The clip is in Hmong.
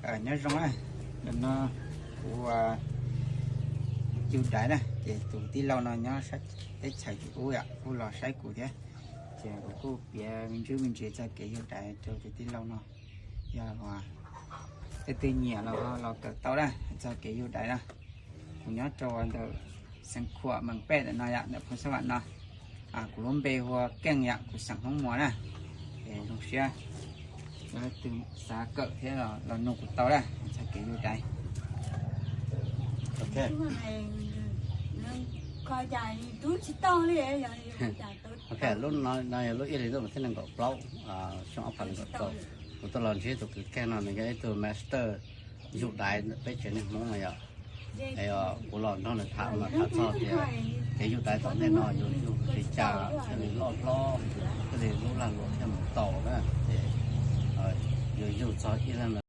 Nyob zoo na, no kuv yug daiv na, ces tus tij laug no nyob sab teb chaws tim ub yom, kuj los saib kuv thiab, ces kuv kuj piav me ntsis me ntsis txog kev yug daiv rau tus tij laug no. Yog leej twg nyiam los los kawm tau na, txog kev yug daiv na. Kuv nyob rau ntawm Xeev Khuam Mees Pej ntawm no yom, ntawm Phoos Xab Vam no. Kuv lub npe hu ua Keej yom, kuv xeem Hmoob Muas na. Es zoo siab yog leej twg xav kawm thiab los nug kuv tau na, txog kev yug daiv. Ok, lub no yog lub ib hlis ntuj mas thiab nees nkaum plaub, xyoo ob phav nees nkaum rau, kuv tuaj los ntsib tus kwv Keej no, nws yog ib tug master yug daiv ntawm peb tsev neeg Hmoob no yom. Kuv los nrog nws tham mas tham txog tias kev yug daiv tom ntej no yuav yug li cas thiaj li loj hlob, thiaj li lub lag luam thiaj mus tau na. Ces yuav yug txog ib leeg